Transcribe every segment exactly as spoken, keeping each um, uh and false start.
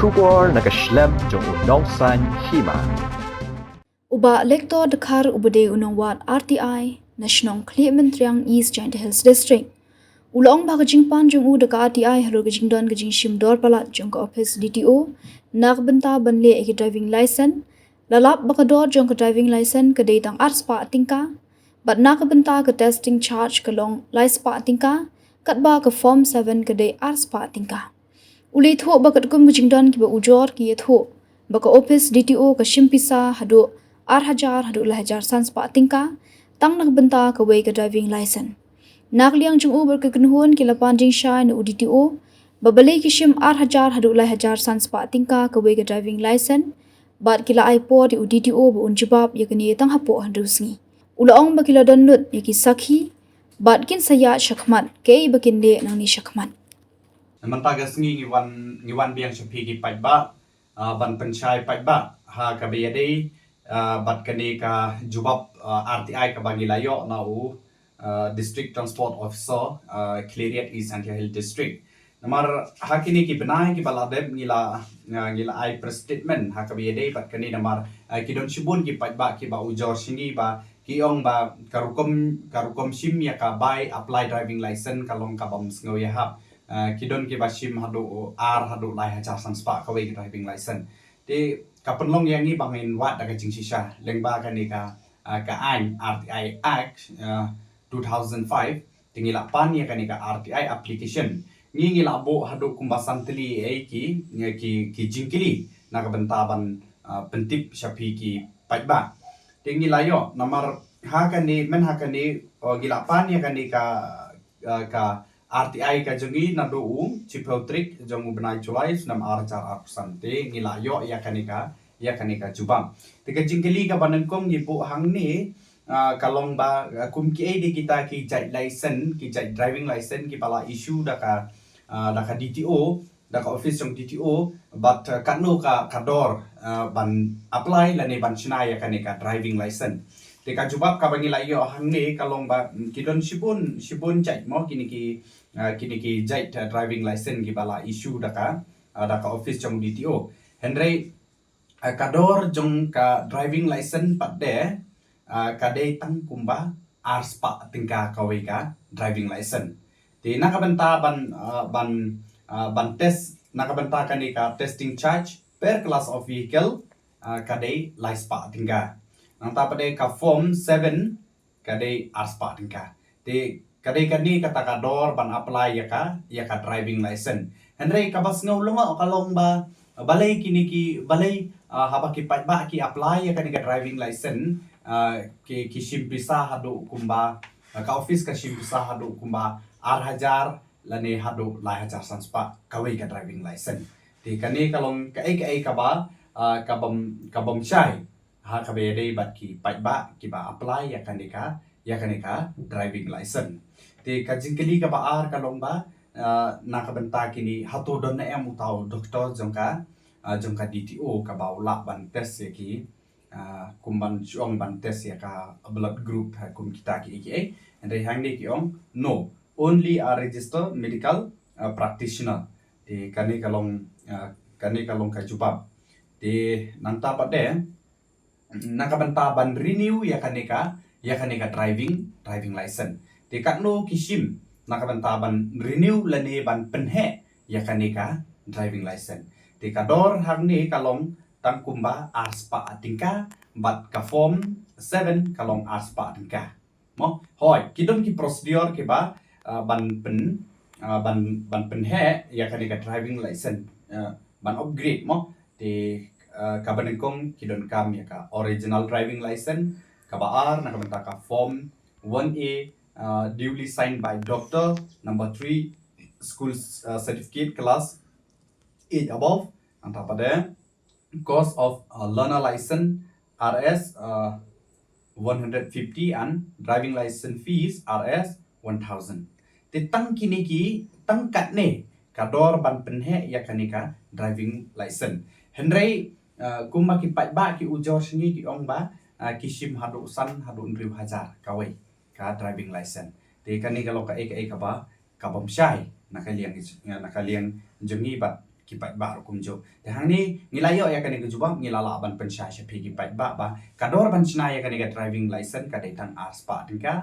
Khubor na ka shlem jong u Nongsaiñ Hima. U Bah Lector Dkhar uba dei u nongwad R T I na shnong Khlieh Myntriang, East Jaintia Hills District, u la ong ba ka jingpan jong u da ka R T I halor ka jingdon ka jingshim dor palat jong ka ophis D T O na ka bynta ban leh ïa ki driving license, la lap ba ka dor jong ka driving license ka dei tang ar spah tyngka, bad na ka bynta ka testing charge ka long lai spah tyngka, katba ka form seven ka dei ar spah tyngka. U la ïathuh ba katkum ka jingdon kiba ujor ki ïathuh ba ka ophis D T O ka shim pisa haduh ar hajar haduh lai hajar san spah tyngka tang na ka bynta kawei ka driving license. Na ka liang jong u bad ka kynhun ki la pan jingshai na u D T O ba balei ki shim ar hajar haduh lai hajar san spah tyngka kawei ka driving license, bad ki la ai por ïa u D T O ba un jubab ïa kane tang hapoh hynriew sngi. U la ong ba ki la don lut ïa ki sakhi bad kin sa ïaid shakhmat kaei ba kin leh nangne shakhmat. Mynta ka sngi ngi wan, ngi wan biang sha phi ki paidbah, ah, ban pynshai paidbah ha kaba ïadei, ah, bad kane ka jubab, ah, R T I kaba ngi la ïoh na u, ah, District Transport Officer, ah, Khliehriat, East Jaintia Hills District. Namar ha kine ki bnai kiba la dep ngi la, ah, ngi la ai press statement ha kaba ïadei bad kane namar, ah, ki don shibun ki paidbah kiba ujor sha ngi ba ki ong ba ka rukom, ka rukom shim ïa ka bai apply driving license ka long kabym sngew ïahap. Ah, ki don kiba shim haduh ar haduh lai hajar san spah kawei ka driving license. Te ka pynlong ïa ngi ba ngin wad da ka jingshisha lyngba kane ka, ah, ka aiñ R T I Act, ah, two thousand five. Te ngi la pan ïa kane ka R T I application. Ngi, ngi la buh haduh kumba san tylli ei ki, ngi ki, ki jingkylli na ka bynta ban, ah, pyntip sha phi ki paidbah. Te ngi la ïoh namar ha kane, myn ha kane, oh, ngi la pan ïa kane ka, ah, ka R T I ka jong ngi naduh u shiphew tarik jong u bnai July snem ar hajar arphew san. Te ngi la ïoh ïa kane ka, ïa kane ka jubab. Te ka jingkylli kaba nyngkong ngi buh hangne, ah, ka long ba, ah, kum kiei de kita ki jait license, ki jait driving license kiba la issue da ka, ah, da ka D T O, da ka office jong D T O, bad, ah, katno ka, ka dor, ah, ban apply lane ban shna ïa kane ka driving license. Te ka jubab kaba ngi la ïoh hangne ka long ba, mm, ki don shibun, shibun jait mo kine ki, ah, kine ki jait, ah, driving license kiba la issue da ka, ah, da ka office jong D T O. Hynrei, ah, ka dor jong ka driving license pat de, ah, ka dei tang kumba ar spah tyngka kawei ka driving license. Te na ka bynta ban, ah, ban, ah, ban test, na ka bynta kane ka testing charge per class of vehicle, ah, ka dei lai spah tyngka. Nangta pat de ka form seven ka dei ar spah tyngka. Te ka dei kane kata ka dor ban apply ïa ka, ïa ka driving license. Hynrei kaba sngew lyngngoh ka long ba balei kine ki, balei, ah, haba ki paidbah ki apply ïa kane ka driving license, ah, ki, ki shim pisa haduh kumba, ah, ka office ka shim pisa haduh kumba ar hajar lane haduh lai hajar san spah kawei ka driving license. Te kane ka long kaei kaei kaba, ah, kabym, kabym shai ha kaba ïadei bad ki paidbah kiba apply ïa kane ka, ïa kane ka driving license. Te ka jingkylli kaba ar ka long ba, ah, na ka bynta kine hato don ne em uta u doktor jong ka, ah, jong ka D T O kaba u lah ban test ïa ki, ah, kum ban shu ong ban test ïa ka blood group ha kum kita kiei kiei. Hynrei hangne ki ong no, only a registered medical, ah, practitioner. Te kane ka long, ah, kane ka long ka jubab. Te nangta pat de na ka bynta ban renew ïa kane ka, ïa kane ka driving, driving license. Te katno ki shim na ka bynta ban renew lane ban pynheh ïa kane ka driving license. Te ka dor hangne ka long tang kumba ar spah tyngka bad ka form seven ka long ar spah tyngka. Mo, hoi, ki don ki procedure kiba, ah, ban pyn, ah, ban, ban pynheh ïa kane ka driving license, ah, ban upgrade mo. Te, ah, kaba nyngkong ki donkam ïa ka original driving license, kaba ar na ka bynta ka form one A, ah, duly signed by doctor, number three, school, ah, certificate class eight above, nangta pat de cost of, uh, learner license R S, uh, one hundred fifty and driving license fees R S one thousand. Te tang kine ki, tang katne ka dor ban pynheh ïa kane ka driving license. Hynrei, uh, kumba ki paidbah ki ujor sha ngi ki ong ba, uh, ki shim haduh san haduh hynriew hajar kawei ka driving license. Te kane ka long kaei kaei kaba, kabym shai na ka liang, na ka liang jong ngi bad ki paidbah ruh kumjuh. Te hangne ngi la ïoh ïa kane ka jubab, ngi la lah ban pynshai sha phi ki paidbah ba ka dor ban shna ïa kane ka driving license ka dei tang ar spah tyngka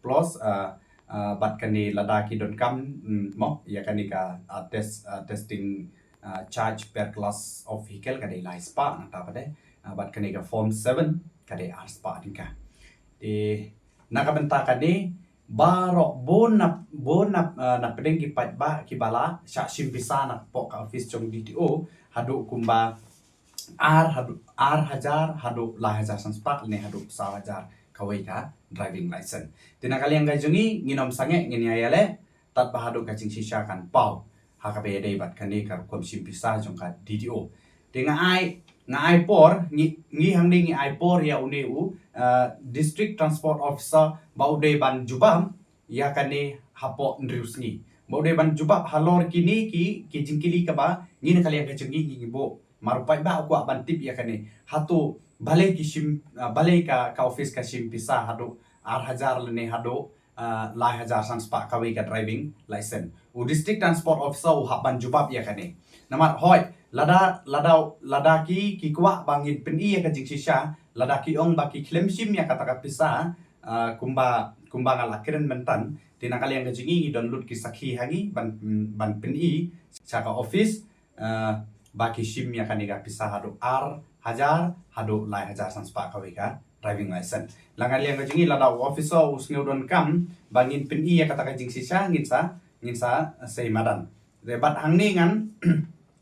plus, uh, uh, bad kane lada ki donkam, mm, mo, ïa kane ka, uh, test, uh, testing, uh, charge per class of vehicle ka dei lai spah nangta pat de, uh, bad kane ka form seven ka dei ar spah tyngka. Te na ka bynta kane baroh bun na, bun na, uh, na pdeng ki paidbah kiba la shah shim pisa napoh ka office jong D T O haduh kumba ar haduh, ar hajar haduh lai hajar san spah ne haduh saw hajar kawei ka driving license. Te na ka liang ka jong ngi ngin ym sangeh, ngin ïa ïaleh tad ba haduh ka jingshisha kan paw ha kaba ïadei bad kane ka rukom shim pisa jong ka D T O. Te nga ai, nga ai por, ngi, ngi hangne ngi ai por ïa une u, uh, District Transport Officer ba u dei ban jubab ïa kane hapoh hynriew sngi. Ba u dei ban jubab halor kine ki, ki jingkylli kaba ngi na ka liang ka jong ngi ngi buh. Namar u paidbah u kwah ban tip ïa kane. Hato balei ki shim, ah, balei ka, ka office ka shim pisa haduh ar hajar lane haduh, ah, lai hajar san spah kawei ka driving license. U District Transport Officer u hap ban jubab ïa kane. Namar hooid, lada, lada, lada ki, ki kwah ba ngin pyni ïa ka jingshisha, lada ki ong ba ki khlem shim ïa kata ka pisa, ah, kumba, kumba nga la kren mynta, te na ka liang ka jong ngi ngi don lut ki sakhi ha ngi ban, ban pyni sha ka office, ah, ba ki shim ïa kane ka pisa haduh ar hajar haduh lai hajar san spah kawei ka driving license. Na ka liang ka jong ngi lada u officer u sngew donkam ba ngin pyni ïa kata ka jingshisha, ngin sa, ngin sa sei madan. Te bad hangne ngan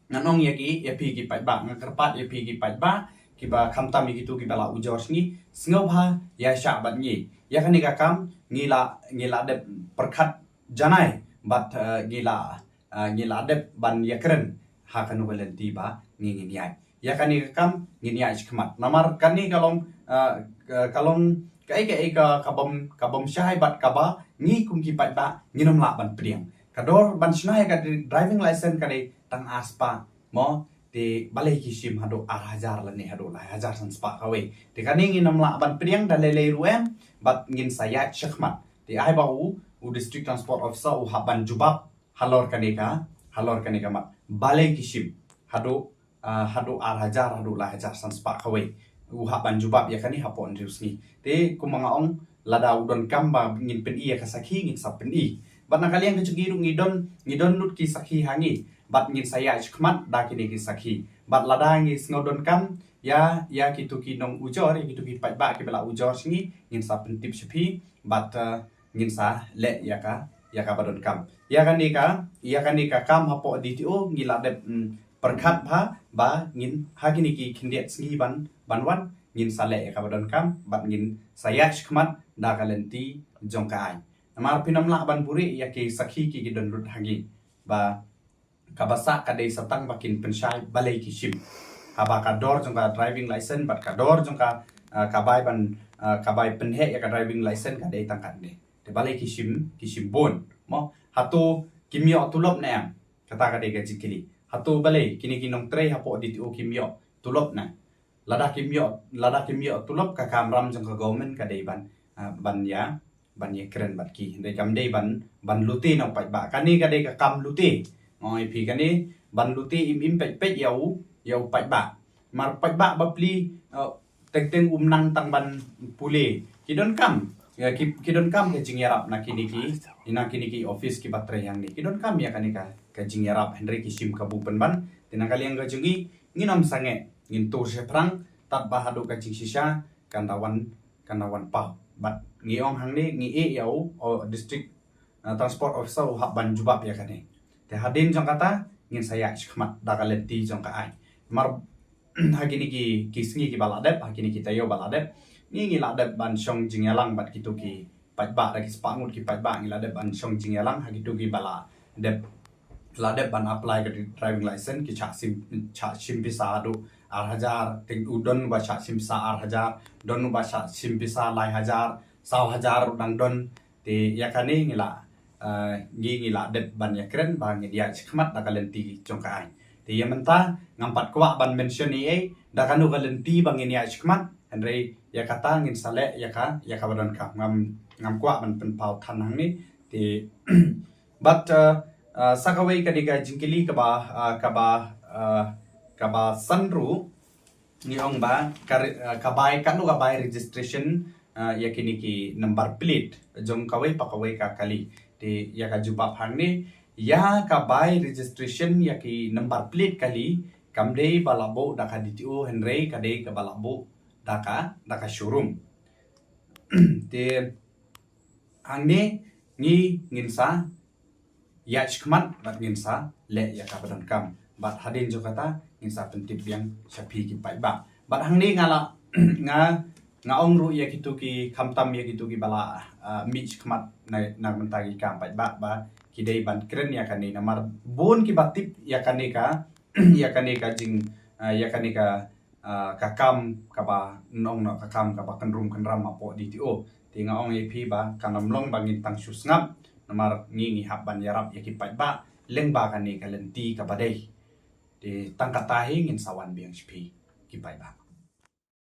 ngan ong ïa ki, ïa phi ki paidbah, nga kyrpad ïa phi ki paidbah kiba khamtam ïa kitu kiba la ujor sha ngi, sngewbha ïa shah bad ngi. Ïa kane ka kam ngi la, ngi la dep pyrkhat janai bad, eh, ngi la, eh, ngi la dep ban ïakren ha kano ka lynti ba ngi ngin ïaid. Ïa kane ka kam ngin ïaid shakhmat. Namar kane ka long, eh, ka, ka long kaei kaei ka, ka bym, ka bym shai bad kaba ngi kum ki paidbah ngin ym lah ban pdiang. Ka dor ban shna ïa ka driving license ka dei tang ar spah, mo, te balei ki shim haduh ar hajar lane haduh lai hajar san spah kawei. Te kane ngin ym lah ban pdiang da lei lei ruh em, bad ngin sa ïaid shakhmat. Te ai ba u, u District Transport Officer u hap ban jubab halor kane ka, halor kane ka mat. Balei ki shim haduh, ah, haduh ar hajar haduh lai hajar san spah kawei. U hap ban jubab ïa kane hapoh hynriew sngi. Te kumba nga ong, lada u donkam ba ngin pyni ïa ka sakhi, ngin sa pyni. Bad na ka liang ka jong ngi ruh ngi don, ngi don lut ki sakhi ha ngi. Bad ngin sa ïaid shakhmat da kine ki sakhi. Bad lada ngi sngew donkam ïa, ïa kitu ki nong ujor, ïa kitu ki paidbah kiba la ujor sha ngi, ngin sa pyntip sha phi. Bad, eh, ngin sa leh ïa ka, ïa kaba donkam. Ïa kane ka, ïa kane ka kam hapoh D T O ngi la dep, mm, pyrkhat bha ba ngin ha kine ki khyndiat sngi ban, ban wan, ngin sa leh ïa kaba donkam bad ngin sa ïaid shakhmat da ka lynti jong ka aiñ. Namar phin ym lah ban buhrieh ïa ki sakhi ki, ki don lut ha ngi ba kaba sah ka dei sa tang ba kin pynshai balei ki shim. Haba ka dor jong ka driving license bad ka dor jong ka, ah, ka bai ban, ah, ka bai pynheh ïa ka driving license ka dei tang katne. Te balei ki shim, ki shim bun, mo? Hato kim ïoh tulop ne em? Kata ka dei ka jingkylli. Hato balei kine ki nongtrei hapoh D T O kim ïoh tulop ne? Lada kim ïoh, lada kim ïoh tulop, ka kamram jong ka government ka dei ban, ah, ban ïa, ban ïakren bad ki. Dei kam dei ban, ban lute na u paidbah. Kane ka dei ka kam lute. Ong ïa phi kane ban lute im im peit peit ïa u, ïa u paidbah. Mar paidbah bapli, eh, teng teng um nang tang ban pule. Ki donkam, ïa ki, ki donkam ka jingïarap na kine ki, na kine ki office kiba trei hangne. Ki donkam ïa kane ka, ka jingïarap, hynrei ki shim kabu pynban. Te na ka liang ka jong ngi, ngin ym sangeh, ngin tur shaphrang tad ba haduh ka jingshisha kan da wan, kan da wan paw. Bad ngi ong hangne ngi ïeh ïa u, o, District, uh, Transport Officer u hap ban jubab ïa kane. Te hadien jong kata ngin sa ïaid shakhmat da ka lynti jong ka aiñ. Mar ha kine ki, ki sngi kiba la dep, ha kine ki taïew ba la dep, ngi, ngi la dep ban shong jingïalang bad kitu ki paidbah, da ki spah ngut ki paidbah ngi la dep ban shong jingïalang ha kitu kiba la dep, la dep ban apply ka driving license, ki shah shim, shah shim pisa haduh ar hajar, teng u don uba shah shim pisa ar hajar, don uba shah shim pisa lai hajar, saw hajar ruh dang don. Te ïa kane ngi la, eh, ngi, ngi la dep ban ïakren ba ngin ïaid shakhmat da ka lynti jong ka aiñ. Te ïa mynta ngam pat kwah ban mention ei ei da kano ka lynti ba ngin ïaid shakhmat, hynrei ïa kata ngin sa leh ïa ka, ïa kaba donkam. Ngam, ngam kwah ban pynpaw than hangne. Te bad, eh, Uh, sa kawei ka dei ka jingkylli kaba, uh, kaba, uh, kaba san ruh, ngi ong ba ka re-, uh, ka bai, katno ka bai registration, uh, ïa kine ki number plate jong kawei pa kawei ka kali. Te ïa ka jubab hangne, ïa ka bai registration ïa ki number plate kali kam dei ba la buh da ka D T O, hynrei ka dei kaba la buh da ka, da ka showroom. Te hangne ngi, ngin sa ïaid shakhmat bad ngin sa leh ïa kaba donkam. Bad hadien jong kata ngin sa pyntip biang sha phi ki paidbah. Bad hangne nga la, nga, nga ong ruh ïa kito ki, khamtam ïa kito kiba la, uh, mih shakhmat na, na bynta ki kam paidbah ba ki dei ban kren ïa kane, namar bun kiba tip ïa kane ka, ïa kane ka jing, uh, ïa kane ka, uh, ka kam kaba nong, na ka kam kaba kynrum kynram hapoh D T O. Te nga ong ïa phi ba kan ym long ba ngin tang shu sngap, namar ngi, ngi hap ban ïarap ïa ki paidbah lyngba kane ka lynti kaba dei. Te tang kata hi, ngin sa wan biang sha phi ki paidbah.